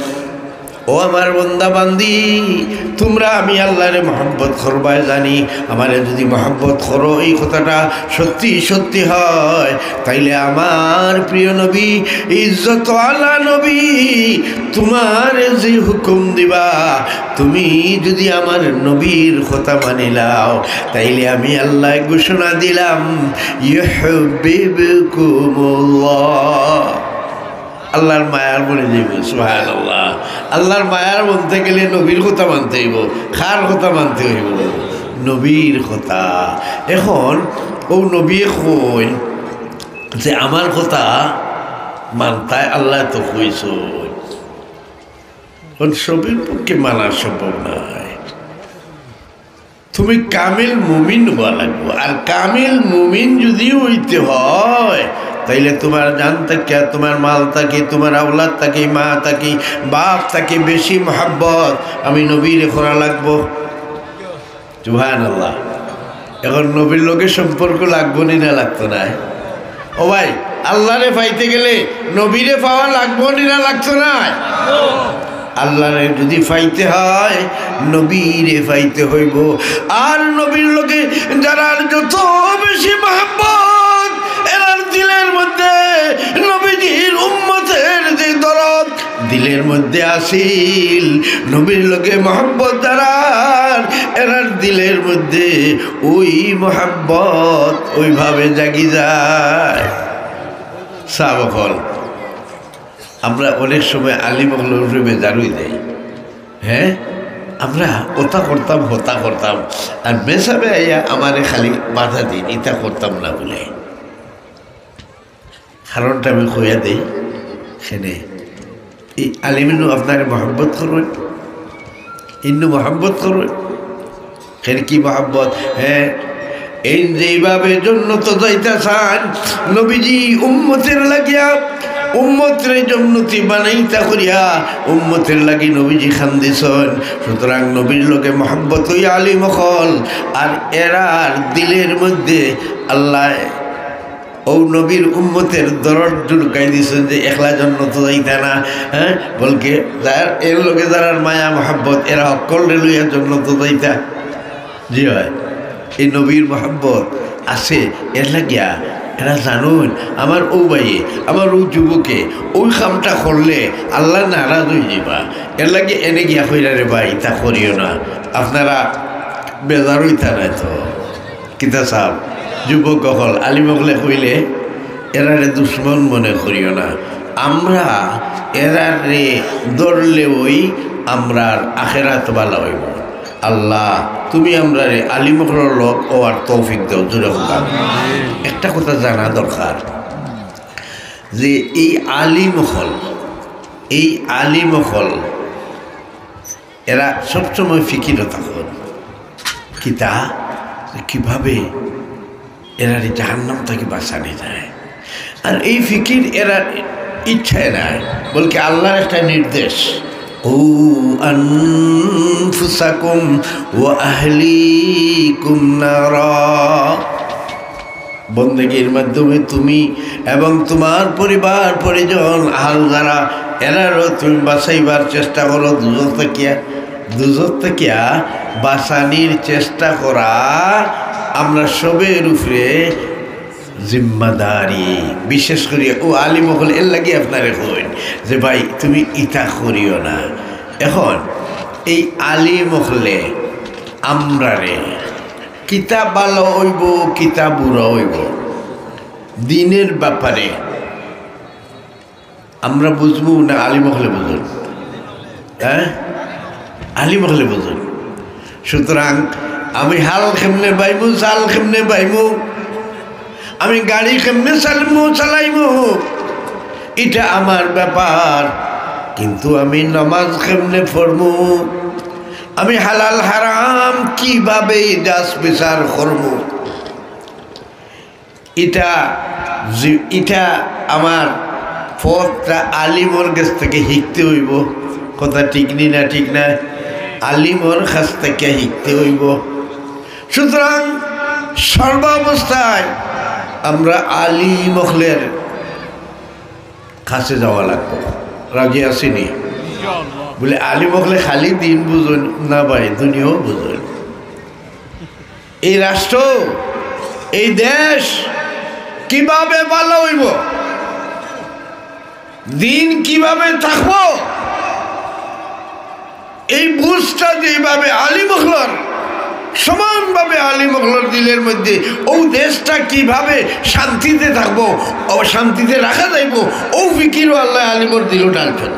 "ও আমার বন্দা বান্দি, তুমরা আমি আল্লাহরে মহব্বত করবায় জানি, আমারে যুদি মহব্বত করো, এই কথাটা সত্যি সত্যি হয়, তাইলে আমার প্রিয় নবী, ইজ্জত আলা নবী, তুমারে যে হুকুম দিবা, তুমি যুদি আমার নবীর কথা মানিলাও, তাইলে আমি আল্লায় ঘোষণা দিলাম, ইউহিব্বুকুমুল্লাহ।" আল্লাহর মায়ার বনি যাইবো, সুবহানাল্লাহ। আল্লাহর মায়ার বনতে গেলে নবীর কথা মানতে অইবো। কার কথা মানতে অইবো? নবীর কথা। এখন অউ নবীয়ে কইন যে আমার কথা মানতায়, আল্লায় তো কইছইন। এখন সবর পক্ষে মানা সম্ভব নায়। তুমি কামিল মুমিন অওয়া লাগবো। আর কামিল মুমিন যুদি অইতে হয়, তাইলে তুমার জান থাকিয়া, তুমার মাল থাকি, তুমার আওলাদ থাকি, মা থাকি, বাপ থাকি বেশি মহব্বত আমি নবীরে করা লাগবো। সুবহানাল্লাহ। এখন নবীর লগে সম্পর্ক লাগবো নি না লাগতো নায়? ও ভাই, আল্লাহরে পাইতে গেলে নবীরে পাওয়া লাগবো নি না লাগতো নায়? আল্লাহরে যুদি পাইতে হয়, নবীরে পাইতে অইবো। আর নবীর লগে যারার যত বেশি মহব্বত, এরার দিলের মধ্যে নবীজির উম্মতের যে দরদ দিলের মধ্যে আসিল, নবীর লগে মহব্বত যারার, এরার দিলের মধ্যে অউ মহব্বত অউভাবে জাগি যায়। সাহাবা অকল, আমরা অনেক সময় আলিম অকলর উপরে বেজার অই যাই। হ্যাঁ, আমরা অতা করতাম, হতা করতাম, আর মেসাবে আইয়া আমারে খালি বাধা দিন, ইতা করতাম না বুলে। কারণটা আমি কইয়া দেই। কেনে এই আলিম ইনু আপনারে মহব্বত করইন, ইনু মহব্বত করইন। কেনে কি মহব্বত? হ্যাঁ, এইন যেইভাবে জন্নতো যাইতা চাইন, নবীজি উম্মতের লাগিয়া, উম্মতরে জন্নতি বানাইতা করিয়া, উম্মতের লাগি নবীজি কান্দিছইন। সুতরাং নবীর লগে মহব্বত অইয়া আলিম অকল, আর এরার দিলের মধ্যে আল্লায় অউ নবীর উম্মতের দরদ ঢুকাই দিছইন যে একলা জন্নতো যাইতা না, হ্যাঁ, বলকে যার এর লগে যারার মায়া মহব্বত, এরা অকলরে লইয়া জন্নতো যাইতা। জি অয়, এই নবীর মহব্বত আছে, এর লাগিয়া এরা জানইন, আমার অউ ভাইয়ে, আমার অউ যুবকে অউ কামটা করলে আল্লাহ নারাজ অইযিবা। এরলাগি এনে গিয়া কইরা, "রে ভাই, ইতা করিও না।" আপনারা বেজার অইতা নায় তো? কিতা সাব, যুবক অকল, আলিম অকলে কইলে এরারে দুশমন মনে করিও না। আমরা এরারে ধরলে অউ আমরার আখেরাত ভালা অইবো। আল্লাহ, তুমি আমরারে আলিম অকলর লগ অওয়ার তৌফিক দেও, জোরে কউক্কা। একটা কথা জানা দরকার যে এই আলিম অকল, এই আলিম অকল, এরা সবসময় ফিকিরো থাকইন। কিতা? যে কিভাবে এরারে জাহান্নাম থাকি বাঁচানি যায়। আর এই ফিকির এরার ইচ্ছায় নায়, বলকে আল্লাহর একটা নির্দেশ, "কু আনফুসাকুম ওয়া আহলিকুম নারা।" বন্দেগীর মাধ্যমে তুমি এবং তোমার পরিবার পরিজন, আহাল যারা, এরারও তুমি বাঁচাইবার চেষ্টা করো দুজখ থাকিয়া। দুজখ থাকিয়া বাঁচানির চেষ্টা করা আমরা সবের উপরে জিম্মাদারি। বিশেষ করি অউ আলিম অকল, এরলাগি আপনারে কইন যে, "ভাই, তুমি ইতা করিও না।" এখন এই আলিম অকলে আমরারে কিতা ভালা অইবো, কিতা বুরা অইবো, দিনের ব্যাপারে আমরা বুঝমু না আলিম অকলে বুঝইন? হ্যাঁ, আলিম অকলে বুঝইন। সুতরাং আমি হাল কেমনে বাইমু, চাল কেমনে বাইমু, আমি গাড়ি কেমনে চালাইমু, চালাইমু, ইটা আমার ব্যাপার, কিন্তু আমি নামাজ কেমনে পড়মু, আমি হালাল হারাম কিভাবে যাচ বিচার করমু, ইটা জি-, ইটা আমার পথটা আলিমর গেছ থাকি হিকতে অইবো। কথা ঠিক নি না ঠিক নায়? আলিমর গেছ থাকি হিকতে অইবো। সুতরাং সর্বাবস্থায় আমরা আলিম অকলর গেছে যাওয়া লাগবো। রাজি আছি নি? বলে, আলিম অকলে খালি দিন বুঝইন না ভাই, দুনিয়াও বুঝইন। এই রাষ্ট্র, এই দেশ কিভাবে ভালা অইবো, দিন কিভাবে থাকবো, এই বুঝটা যেভাবে আলিম অকলর, সমানভাবে আলিম অকলর দিলর মধ্যে, অউ দেশটা কিভাবে শান্তিতে থাকবো, অউ শান্তিতে রাখা যাইবো, অউ ফিকিরও আল্লায় আলিমর দিলো ঢালছইন।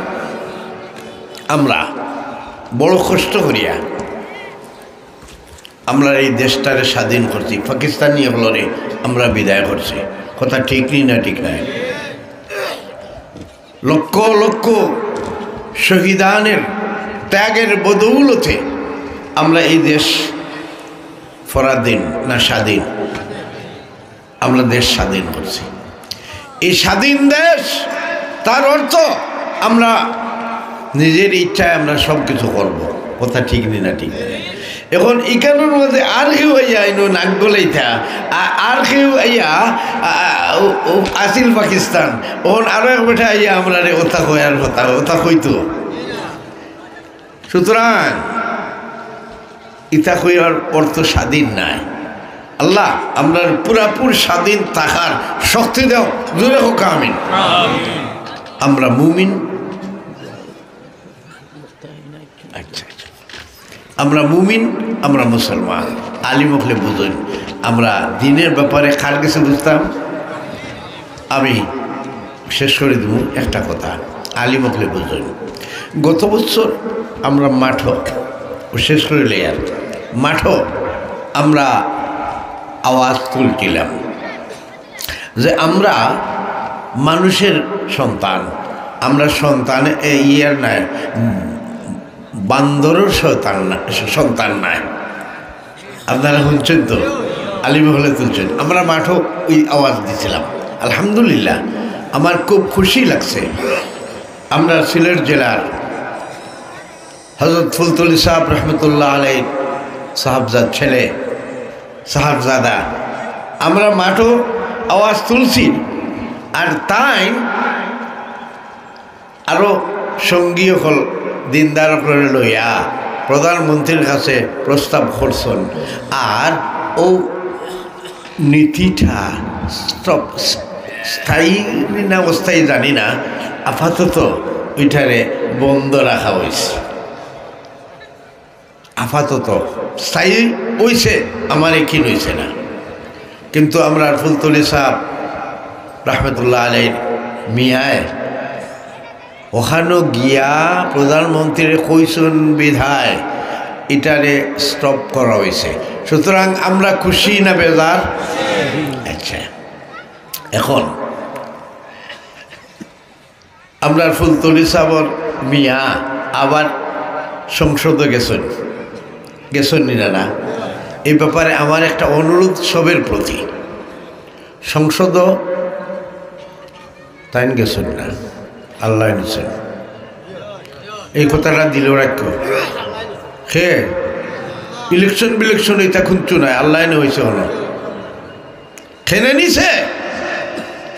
আমরা বড় কষ্ট করিয়া আমরা এই দেশটারে স্বাধীন করছি, পাকিস্তানি অকলরে আমরা বিদায় করছি। কথা ঠিক নি না ঠিক নায়? লক্ষ লক্ষ শহীদানের ত্যাগর বদৌলতে আমরা এই দেশ পরাধীন না স্বাধীন? আমরা দেশ স্বাধীন করছি। এই স্বাধীন দেশ, তার অর্থ আমরা নিজের ইচ্ছায় আমরা সব কিছু করবো। কথা ঠিক নি না ঠিক? এখন ইখানর মধ্যে আর কেউ আইয়া আইনো নাক গলাইতা, আ-, আর কেউ আইয়া, আ-, আ-, ও, ও আসিল পাকিস্তান, অখন আরো এক বেটা আইয়া আমরারে ওতা কয় আর কথা, ওতা কইতো। সুতরাং ইতা কইয়ার অর্থ স্বাধীন নায়। আল্লাহ, আমরারে পুরাপুর স্বাধীন থাকার শক্তি দেও। জোরে কউক্কা আমিন। আমরা মুমিন। আচ্ছা, আচ্ছা। আমরা মুমিন, আমরা মুসলমান। আলিম অকলে বুঝইন, আমরা দিনের ব্যাপারে কার গেছে বুঝতাম? আমি শেষ করি দিমু একটা কথা, আলিম অকলে বুঝইন। গত বছর আমরা মাঠো, ও শেষ করি লইয়ার, মাঠো আমরা আওয়াজ তুলছিলাম যে আমরা মানুষের সন্তান, আমরা সন্তান, এ, ইয়ার নায়, উম, বান্দরর সন্তান না, সন্তান নায়। আপনারা শুনছেন তো? আলিম অকলে তুলছেন। আমরা মাঠো ওই আওয়াজ দিছিলাম। আলহামদুলিল্লাহ, আমার খুব খুশি লাগছে। আমরা সিলেট জেলার হযরত ফুলতলি সাহেব রহমতুল্লাহ আলাইহির সাহেবজাদ ছেলে, সাহেবজাদা, আমরা মাঠো আওয়াজ তুলছি। আর তাইন আরো সঙ্গী অকল, দিনদার অকলরে লইয়া প্রধানমন্ত্রীর কাছে প্রস্তাব করছইন। আর অউ নীতিটা স্থায়ী না অস্থায়ী জানি না, আপাতত ওইটারে বন্ধ রাখা হয়েছে। আপাতত স্থায়ী হইছে, আমার একিন হইছে না। কিন্তু আমরার ফুলতলি সাহেব রহমতুল্লাহ আলাইহির মিয়ায় ওখানো গিয়া প্রধানমন্ত্রীরে কইছইন বিধায় ইটারে স্টপ করা হইছে। সুতরাং আমরা খুশি না বেজার? আচ্ছা, এখন আমরার ফুলতলি সাবর মিয়া আবার সংসদো গেছইন, গেছইন নি না? না, এই ব্যাপারে আমার একটা অনুরোধ সবের প্রতি। সংসদো তাইন গেছইন না, আল্লায় নিছইন। এই কথাটা দিলো রাখো। হে, ইলেকশন বিলেকশন ইতা কুন্তা নায়, আল্লায় নি হইছে হলো। কেনে নিছে?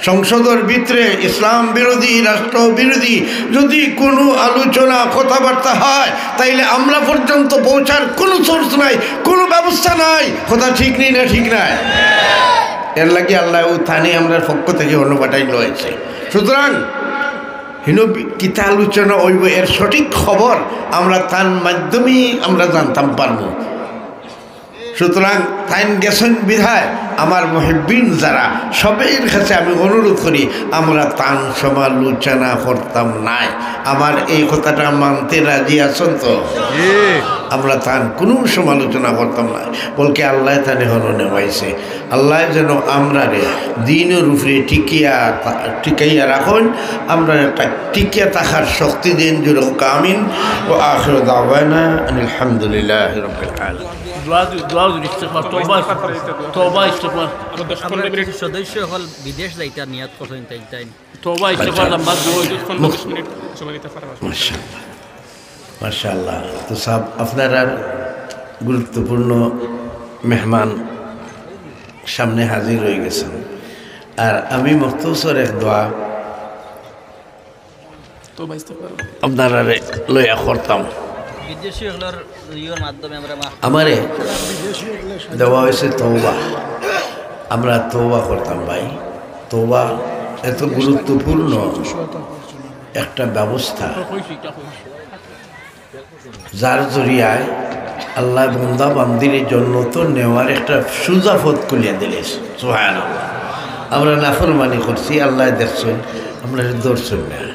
সংসদর ভিতরে ইসলাম বিরোধী, রাষ্ট্র বিরোধী যদি কোনো আলোচনা, কথাবার্তা হয়, তাইলে আমরা পর্যন্ত পৌঁছার কোনো সোর্স নাই, কোনো ব্যবস্থা নাই। কথা ঠিক নি না? ঠিক নায়? এর লাগি আল্লায় ও থানি আমরার পক্ষ থাকি অন্য পাঠাই লয়েছে। সুতরাং হিনো বি-, কিতা আলোচনা হইব, এর সঠিক খবর আমরা তান মাধ্যমেই আমরা জানতাম পারবো। সুতরাং তাইন গেছইন বিধায় আমার মুহিব্বিন যারা, সবের কাছে আমি অনুরোধ করি, আমরা তান সমালোচনা করতাম নায়। আমার এই কথাটা মানতে রাজি আছইন তো? জি। আমরা তান কোনো সমালোচনা করতাম নায়, বলকে আল্লায় তানে হনো নেওয়াইছে। আল্লায় যেন আমরারে দ্বীনর উপরে টিকিয়া, টিকাইয়া রাখইন, আমরা একটা টিকিয়া থাকার শক্তি দেইন, জোরে হোক আমিন। ওয়া আখিরু দাওয়ানা আনিল হামদুলিল্লাহি রাব্বিল আলামিন। দোয়া, দোয়া, ইস্তেগফার, তওবা, তওবা, ইস্তেগফার। আমরা কিছু সদস্য হকল বিদেশ যাইতা নিয়াত করছইন, তাইন, তাইন। তওবা, ইস্তেগফার, আচ্ছা। লম্বা দোয়া। মুখ-, মাশাআল্লাহ। মাশাআল্লাহ। তো সাব, আপনারার গুরুত্বপূর্ণ মেহমান সামনে হাজির হয়ে গেছেন। আর আমি মখতসর এক দোয়া তওবা ইস্তেগফার। আপনারারে লইয়া করতাম। বিদেশি হকলর ইয়র মাধ্যমে আমরা মাফ আমারে দেওয়া হয়েছে তওবা। আমরা তওবা করতাম ভাই। তওবা এত গুরুত্বপূর্ণ একটা ব্যবস্থা, যার জরিয়ায় আল্লায় বন্দা বান্দিরে জন্নতো নেওয়ার একটা সুজা পথ খুলিয়া দিলে। সুবহানাল্লাহ। আমরা নাফরমানি করছি, আল্লায় দেখছইন, আমরারে ধরছইন না।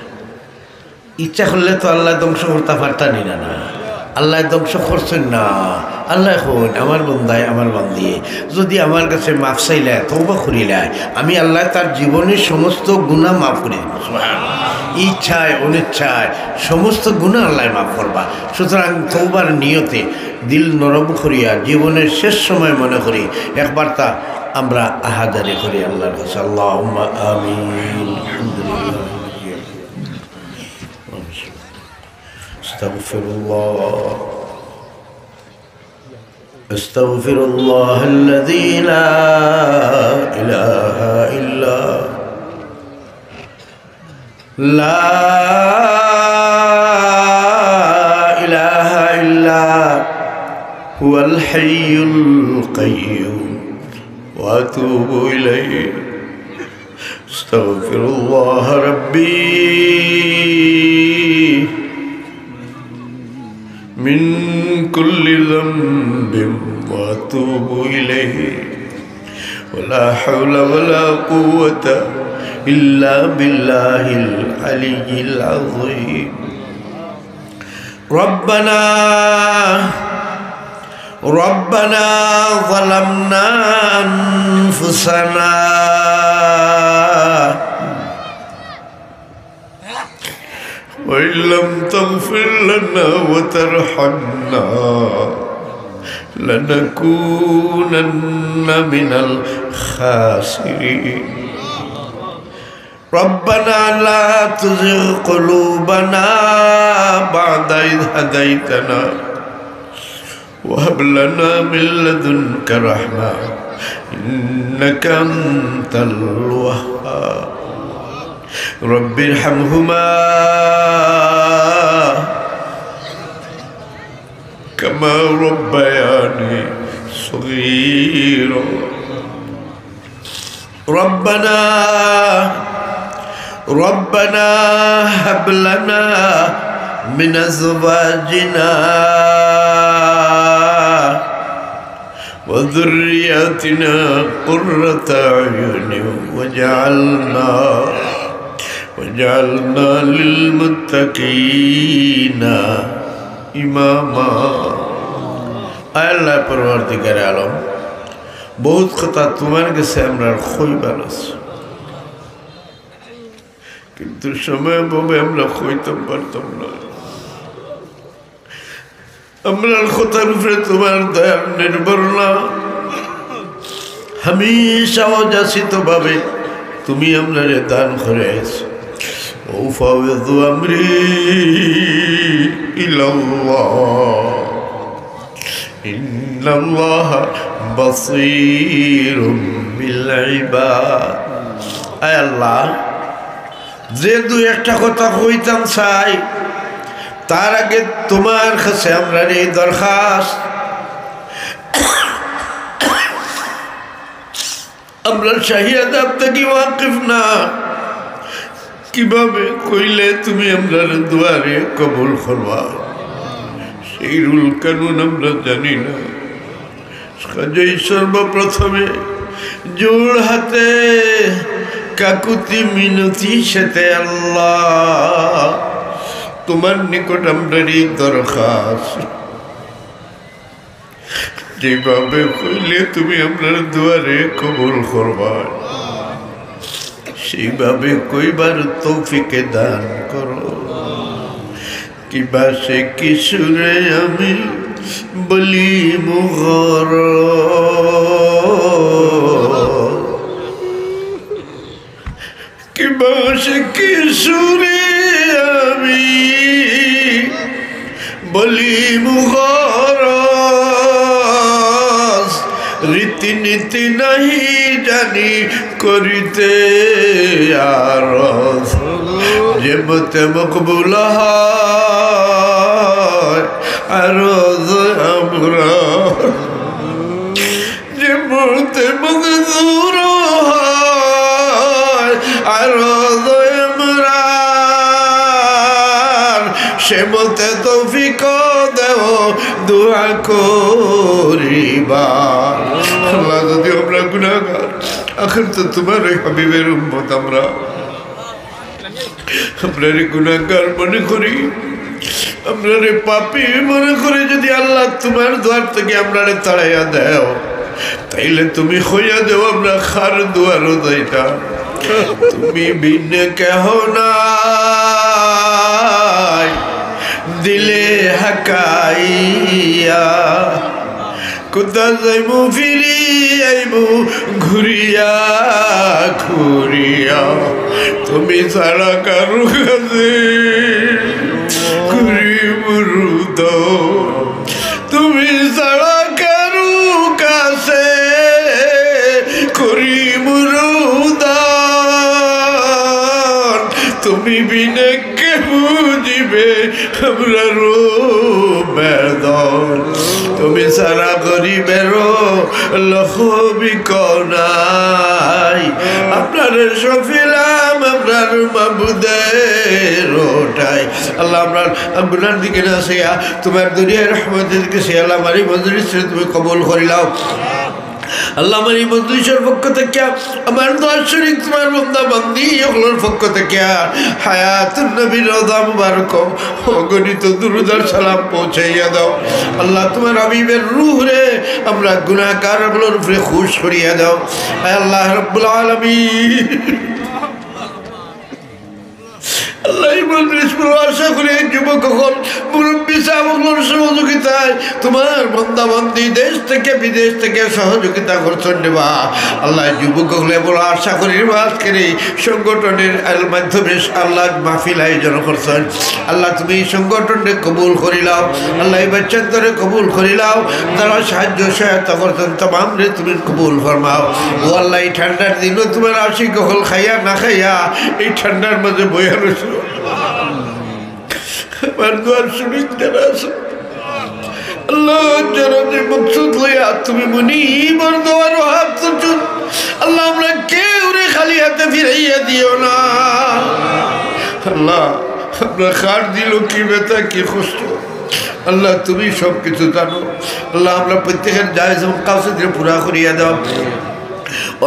ইচ্ছা করলে তো আল্লায় ধ্বংস করতা পারতা নি না, না? আল্লায় ধ্বংস করছইন না। আল্লায় কইন, "আমার বন্দায়, আমার বান্দিয়ে যদি আমার কাছে মাফ চাইলায়, তওবা করিলায়, আমি আল্লায় তার জীবনের সমস্ত গুনাহ মাফ করি দিমু।" সুবহানাল্লাহ। ইচ্ছায়, অনিচ্ছায় সমস্ত গুনাহ আল্লায় মাফ করবা। সুতরাং তওবার নিয়তে দিল নরম করিয়া জীবনের শেষ সময় মনে করি একবার তা আমরা আহাজারি করি আল্লাহর কাছে। আল্লাহুম্মা আমিন। আলহামদুলিল্লাহ। أستغفر الله، أستغفر الله الذي لا إله إلا، لا إله إلا هو الحي القيوم، وأتوب إليه. أستغفر الله ربي من كل ذنب وأتوب إليه، ولا حول ولا قوة إلا بالله العلي العظيم. ربنا، ربنا ظلمنا أنفسنا وإن لم تغفر لنا وترحمنا لنكونن من الخاسرين. ربنا لا تزغ قلوبنا بعد إذ هديتنا وهب لنا من لدنك رحمة إنك أنت الوهاب. رب ارحمهما كما ربياني صغيرا. ربنا، ربنا هب لنا من أزواجنا وذرياتنا قرة أعين واجعلنا، واجعلنا للمتقين إماما। আয় আল্লাহ পরওয়ারদিগারে আলম, বহুত কথা তুমার গেছে আমরার কইবার আছে, কিন্তু সময় অভাবে আমরা কইতাম পারতাম না। আমরার কথার উপরে তুমার দয়া নির্ভর না, হামেশা অযাচিতভাবে তুমি আমরারে দান করাইছো। وأفوض أمري إلى الله إن الله بصير بالعباد। আয় আল্লাহ, যে দুই একটা কথা কইতাম চাই, তার আগে তুমার কাছে আমরার এই দরখাস্ত, আমরা শাহী আদাব থাকি ওয়াকিফ না, কিভাবে কইলে তুমি আমরার দোয়ারে কবুল করবা, সেই রুল কানুন আমরা জানি না। কাজেই সর্বপ্রথমে জোড় হাতে কাকুতি মিনতি সাথে আল্লাহ, তুমার নিকট আমরার এই দরখাস্ত, যেভাবে কইলে তুমি আমরার দোয়ারে কবুল করবা, সেইভাবে কইবার তৌফিকে দান করো। কিবা সে কি সুরে আমি বলি মুখর, কিবা সে কি সুরে আমি বলি মুখর, রীতিনীতি নাহি জানি করিতে আরজ। যে মতে মকবুল হয় আরজ আমরার, যে মতে মঞ্জুর হয় আরজ আমরার, সে মতে তৌফিক দেও দোয়া করিবার। আল্লাহ, যদি আমরা গুনাহগার, আখের তো তুমার ওই হাবিবের উম্মত আমরা। আমরারে গুনাহগার মনে করি, আমরারে পাপী মনে করি, যদি আল্লাহ তুমার দুয়ার থাকি আমরারে তাড়াইয়া দেও, তাইলে তুমি কইয়া দেও, আমরা কার দুয়ারো যাইতাম? তুমি বিনে কেহ নাই দিলে হাকাইয়া। কুতা যাইমু ফিরি আইমু ঘুরিয়া ঘুরিয়া, তুমি ছাড়া কারু কাছে করি মুরুদ, তুমি ছাড়া কারু কাছে করি মুরুদ, তুমি বিনে কে বুঝিবে আমরার বেদন। তুমি ছাড়া গরিবের লখবি নাই। আপনারে সফিলাম আমরার মাবুদের ওটাই। আল্লাহ, আমরার গুনার দিকে না চাইয়া, তুমার দরিয়ার রহমতের দিকে চাইয়া, আল্লাহ, আমার এই মজলিসরে তুমি কবুল করিলাও। আল্লাহ, আমার এই মজলিসর পক্ষ থাকিয়া, আমার দোয়ার শরিক তুমার বান্দা বান্দি অকলর পক্ষ থাকিয়া হায়াতুন নবীর রওজা মুবারক অগণিত দুরুদ আর সালাম পৌঁছাইয়া দেও। আল্লাহ, তুমার হাবিবের রুহরে আমরা গুনাহগার অকলর উপরে খুশ করিয়া দেও। আয় আল্লাহ রাব্বুল আলামিন, আল্লাহ, এই মজলিস বড় আশা করি এই যুবক অকল, মুরব্বী সাহেব অকলর সহযোগিতায় তুমার বান্দা বান্দি দেশ থাকি বিদেশ থাকি সহযোগিতা করছইন রে বা। আল্লাহ, যুবক অকলে বড় আশা করি রে বা আজকের এই সংগঠনের মাধ্যমে আল্লাহ মাহফিল আয়োজন করছইন। আল্লাহ, তুমি এই সংগঠনরে কবুল করিলাও। আল্লাহ, এই বাচ্চান্তরে কবুল করিলাও। যারা সাহায্য সহায়তা করছইন, তামামরে তুমি কবুল ফরমাও। ও আল্লাহ, এই ঠান্ডার দিনও তুমার আশিক অকল খাইয়া না খাইয়া এই ঠান্ডার মাঝে বইয়া রইছইন। আমার দোয়ার শরিক যারা আছইন, আল্লাহ, যারা যে মকসুদ লইয়া তুমি মুনিবর দুয়ারো হাত তুলছইন, আল্লাহ, আমরা কেউরে খালি হাতে ফিরাইয়া দিও না। আল্লাহ, আমরা কার দিলো কি ব্যথা, কি কষ্ট, আল্লাহ, তুমি সব কিছু জানো। আল্লাহ, আমরা প্রত্যেকের জায়েজ এবং কাসিদরে পুরা করিয়া দাও।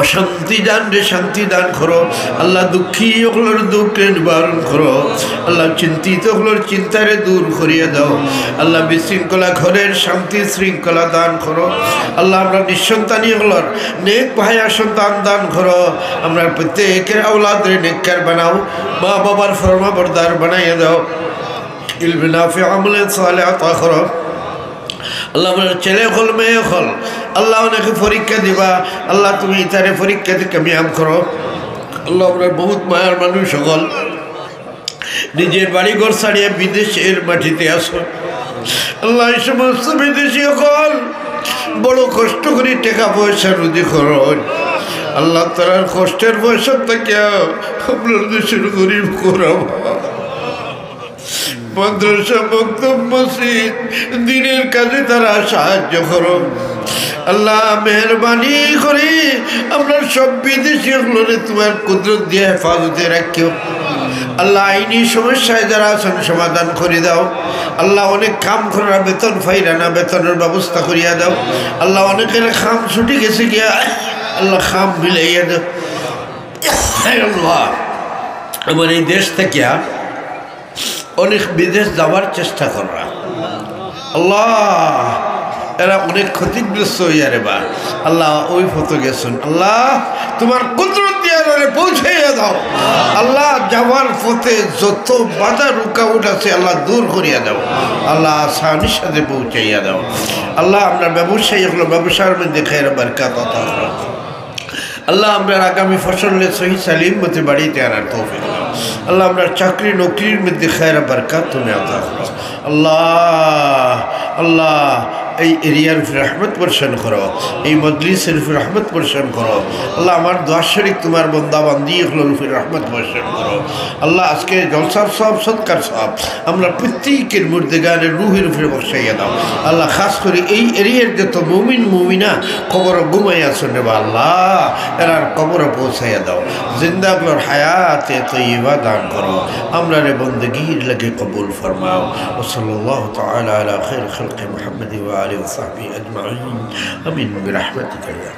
অশান্তি জানরে শান্তি দান করো। আল্লাহ, দুঃখী অকলর দুঃখরে নিবারণ করো। আল্লাহ, চিন্তিত অকলর চিন্তারে দূর করিয়া দাও। আল্লাহ, বিশৃঙ্খলা ঘরর শান্তি শৃঙ্খলা দান করো। আল্লাহ, আমরা নিঃসন্তানী অকলর নেক পাহায়া সন্তান দান করো। আমরা প্রত্যেকের আওলাদরে নেককার বানাও। মা বাবার ফরমাবরদার বানাইয়া দাও। ইলমে নাফে, আমলে সালে আতা করো। আল্লাহ, আমরা ছেলে অকল, মেয়ে অকল, আল্লাহ, অনেকে পরীক্ষা দিবা, আল্লাহ, তুমি ইতারে পরীক্ষাতে কামিয়াব করো। আল্লাহ, আমরা বহুত মায়ার মানুষ অকল নিজের বাড়ি ঘর ছাড়িয়া বিদেশের মাটিতে আছো। আল্লাহ, এই সমস্ত বিদেশি অকল বড় কষ্ট করি টাকা পয়সা রুজি করইন। আল্লাহ, তারার কষ্টের পয়সা থাকিয়া আপনার দেশের গরিব করাবা। মাদ্রাসা, মক্তব, মসজিদ, দিনের কাজে তারা সাহায্য করো। আল্লাহ, মেহেরবানি করি আমরা সব বিদেশি অকলরে তোমার কুদরত দিয়া হেফাজতে রাখিও। আল্লাহ, আইনি সমস্যায় যারা আছেন সমাধান করি দাও। আল্লাহ, অনেক কাম করার বেতন পাইরা না, বেতনের ব্যবস্থা করিয়া দাও। আল্লাহ, অনেকের কাম ছুটি গেছে গিয়া, আল্লাহ, কাম মিলাইয়া দাও। হে আল্লাহ, আমার এই দেশ থাকিয়া অনেক বিদেশ যাওয়ার চেষ্টা কররা। আল্লাহ, এরা অনেক ক্ষতিগ্রস্ত অইয়া রে বা। আল্লাহ, ওই পথে গেছইন। আল্লাহ, তোমার কুদরত দিয়া এরারে পৌঁছাইয়া দাও। আল্লাহ, যাওয়ার পথে যত বাধা রুকাওয়াট আছে, আল্লাহ, দূর করিয়া দাও। আল্লাহ, আসানির সাথে পৌঁছাইয়া দাও। আল্লাহ, আমরা ব্যবসায়ী অকলর ব্যবসার মধ্যে খায়ের বরকত আতা করো। আল্লাহ, আমরার আগামী ফসলরে সহি সালিম মতে বাড়িতে আনার তৌফিক দাও। আল্লাহ, আমরার চাকরি নকরির মধ্যে খায়ের বরকত তুমি আতা করো। আল্লাহ, আল্লাহ, এই এরিয়ার উপরে রহমত বর্ষণ করো, এই মজলিসের উপরে রহমত বর্ষণ করো। আল্লাহ, আমার দোয়া শরিক তোমার বন্দা বান্দি অকলর উপরে রহমত বর্ষণ করো। আল্লাহ, আজকে জলসার সওয়াব, সদকার সওয়াব আমরা প্রত্যেকের মুর্দেগানের রুহের উপরে বর্ষাইয়া দাও। আল্লাহ, খাস করি এই এরিয়ার যত মুমিন মুমিনা কবরো ঘুমাই আছইন রে বা আল্লাহ, এরার কবরো পৌঁছাইয়া দাও। জিন্দা অকলর হায়াতে তৈয়বা দান করো। আমরারে বন্দেগীর লাগি কবুল ফরমাও। وصلى الله تعالى على خير خلقه محمد وآله وصحبه أجمعين. آمين برحمتك يا